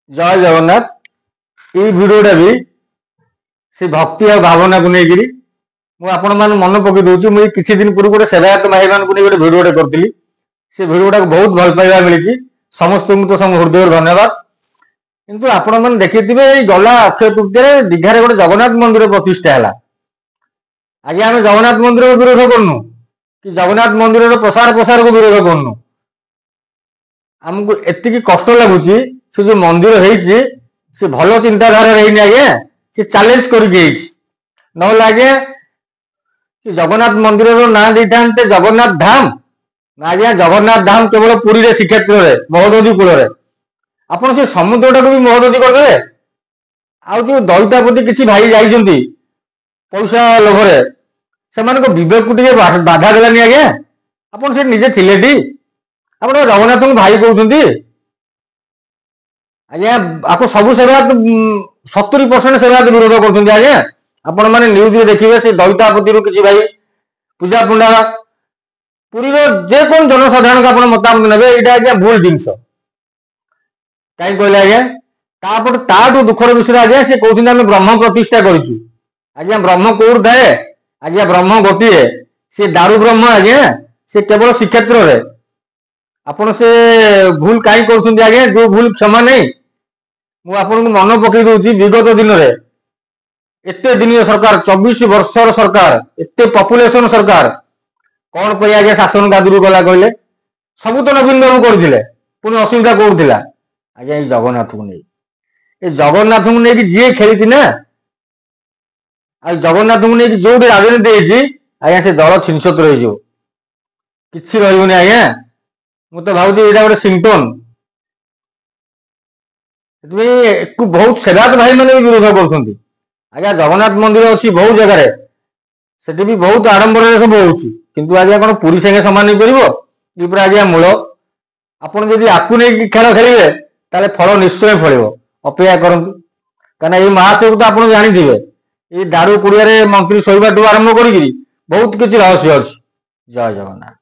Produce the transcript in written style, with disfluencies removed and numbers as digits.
ଜୟ ଜଗନ୍ନାଥ। ଏଇ ଭିଡିଓଟା ବି ସେ ଭକ୍ତି ଆଉ ଭାବନାକୁ ନେଇକିରି ମୁଁ ଆପଣମାନଙ୍କୁ ମନେ ପକେଇ ଦଉଛି। ମୁଁ ଏଇ କିଛି ଦିନ ପୂର୍ବରୁ ଗୋଟେ ସେବାୟତ ଭାଇମାନଙ୍କୁ ନେଇ ଗୋଟେ ଭିଡିଓଟେ କରିଥିଲି। ସେ ଭିଡିଓଟାକୁ ବହୁତ ଭଲ ପାଇବା ମିଳିଛି ସମସ୍ତଙ୍କୁ, ତ ସବୁ ହୃଦୟରୁ ଧନ୍ୟବାଦ। କିନ୍ତୁ ଆପଣମାନେ ଦେଖିଥିବେ, ଏଇ ଗଲା ଅକ୍ଷୟ ତୃତୀୟାରେ ଦୀଘାରେ ଗୋଟେ ଜଗନ୍ନାଥ ମନ୍ଦିର ପ୍ରତିଷ୍ଠା ହେଲା। ଆଜ୍ଞା, ଆମେ ଜଗନ୍ନାଥ ମନ୍ଦିରକୁ ବିରୋଧ କରୁନୁ କି ଜଗନ୍ନାଥ ମନ୍ଦିରର ପ୍ରସାର ପ୍ରସାରକୁ ବିରୋଧ କରୁନୁ। ଆମକୁ ଏତିକି କଷ୍ଟ ଲାଗୁଛି, ସେ ଯୋଉ ମନ୍ଦିର ହେଇଛି ସେ ଭଲ ଚିନ୍ତାଧାରାରେ ହେଇନି ଆଜ୍ଞା, ସେ ଚ୍ୟାଲେଞ୍ଜ କରିକି ହେଇଛି। ନହେଲେ ଆଜ୍ଞା, ସେ ଜଗନ୍ନାଥ ମନ୍ଦିରର ନାଁ ଦେଇଥାନ୍ତେ ଜଗନ୍ନାଥ ଧାମ ନା ଆଜ୍ଞା? ଜଗନ୍ନାଥ ଧାମ କେବଳ ପୁରୀରେ, ଶ୍ରୀକ୍ଷେତ୍ରରେ, ମହୋଦଧି କୂଳରେ। ଆପଣ ସେ ସମୁଦ୍ରଟାକୁ ବି ମହୋଦଧି କରିଦେବେ। ଆଉ ଯୋଉ ଦଇତାପତି କିଛି ଭାଇ ଯାଇଛନ୍ତି ପଇସା ଲୋଭରେ, ସେମାନଙ୍କ ବିବେକକୁ ଟିକେ ବାଧା ଦେଲାନି ଆଜ୍ଞା? ଆପଣ ସେ ନିଜେ ଥିଲେଟି, ଆପଣ ଜଗନ୍ନାଥଙ୍କୁ ଭାଇ କହୁଛନ୍ତି ଆଜ୍ଞା। ଆକୁ ସବୁ ସେବାୟତ, 70% ସେବାୟତ ବିରୋଧ କରୁଛନ୍ତି ଆଜ୍ଞା। ଆପଣ ମାନେ ନ୍ୟୁଜରେ ଦେଖିବେ, ସେ ଦଇତାପତିରୁ କିଛି ଭାଇ, ପୂଜା ପଣ୍ଡା, ପୁରୀର ଯେକୌଣସି ଜନସାଧାରଣଙ୍କୁ ଆପଣ ମତାମତ ନେବେ, ଏଇଟା ଆଜ୍ଞା ଭୁଲ ଜିନିଷ। କାହିଁ କହିଲେ ଆଜ୍ଞା? ତାପରେ ତାଠୁ ଦୁଃଖର ବିଷୟ ଆଜ୍ଞା, ସେ କହୁଛନ୍ତି ଆମେ ବ୍ରହ୍ମ ପ୍ରତିଷ୍ଠା କରିଛୁ। ଆଜ୍ଞା, ବ୍ରହ୍ମ କୋଉଠି ଥାଏ ଆଜ୍ଞା? ବ୍ରହ୍ମ ଗୋଟିଏ, ସେ ଦାରୁ ବ୍ରହ୍ମ ଆଜ୍ଞା, ସେ କେବଳ ଶ୍ରୀକ୍ଷେତ୍ରରେ। ଆପଣ ସେ ଭୁଲ କାହିଁ କରୁଛନ୍ତି ଆଜ୍ଞା, ଯୋଉ ଭୁଲ କ୍ଷମା ନେଇ? ମୁଁ ଆପଣଙ୍କୁ ମନ ପକେଇ ଦଉଛି, ବିଗତ ଦିନରେ ଏତେ ଦିନିଆ ସରକାର, 24 ବର୍ଷର ସରକାର, ଏତେ ପପୁଲେସନ ସରକାର, କଣ ପାଇଁ ଆଜ୍ଞା ଶାସନ ଗାଦିରୁ ଗଲା କହିଲେ? ସବୁ ତ ନବୀନ ବାବୁ କରିଥିଲେ, ପୁଣି ଅସୁବିଧା କୋଉଠି ଥିଲା ଆଜ୍ଞା? ଏଇ ଜଗନ୍ନାଥଙ୍କୁ ନେଇ, ଏ ଜଗନ୍ନାଥଙ୍କୁ ନେଇକି ଯିଏ ଖେଳିଛି ନା, ଆଉ ଜଗନ୍ନାଥଙ୍କୁ ନେଇକି ଯୋଉଠି ରାଜନୀତି ହେଇଛି ଆଜ୍ଞା, ସେ ଦଳ ଛିନଛତ୍ର ହେଇଯିବ, କିଛି ରହିବନି ଆଜ୍ଞା। ମୁଁ ତ ଭାବୁଛି ଏଇଟା ଗୋଟେ ସିମ୍ପଟମ। ସେଥିପାଇଁ ଏକୁ ବହୁତ ସେବାୟତ ଭାଇ ମାନେ ବି ବିରୋଧ କରୁଛନ୍ତି ଆଜ୍ଞା। ଜଗନ୍ନାଥ ମନ୍ଦିର ଅଛି ବହୁତ ଜାଗାରେ, ସେଠି ବି ବହୁତ ଆଡମ୍ବରରେ ସବୁ ହଉଛି, କିନ୍ତୁ ଆଜ୍ଞା କଣ ପୁରୀ ସାଙ୍ଗେ ସମାନ ହେଇପାରିବ? ଏ ପୁରା ଆଜ୍ଞା ମୂଳ। ଆପଣ ଯଦି ଆକୁ ନେଇକି ଖେଳ ଖେଳିବେ, ତାହେଲେ ଫଳ ନିଶ୍ଚୟ ଫଳିବ, ଅପେକ୍ଷା କରନ୍ତୁ। କାହିଁକିନା ଏଇ ମହାଶୟକୁ ତ ଆପଣ ଜାଣିଥିବେ, ଏଇ ଦାରୁ କୁଡିଆରେ ମନ୍ତ୍ରୀ ଶୋଇବାଠୁ ଆରମ୍ଭ କରିକିରି ବହୁତ କିଛି ରହସ୍ୟ ଅଛି। ଜୟ ଜଗନ୍ନାଥ।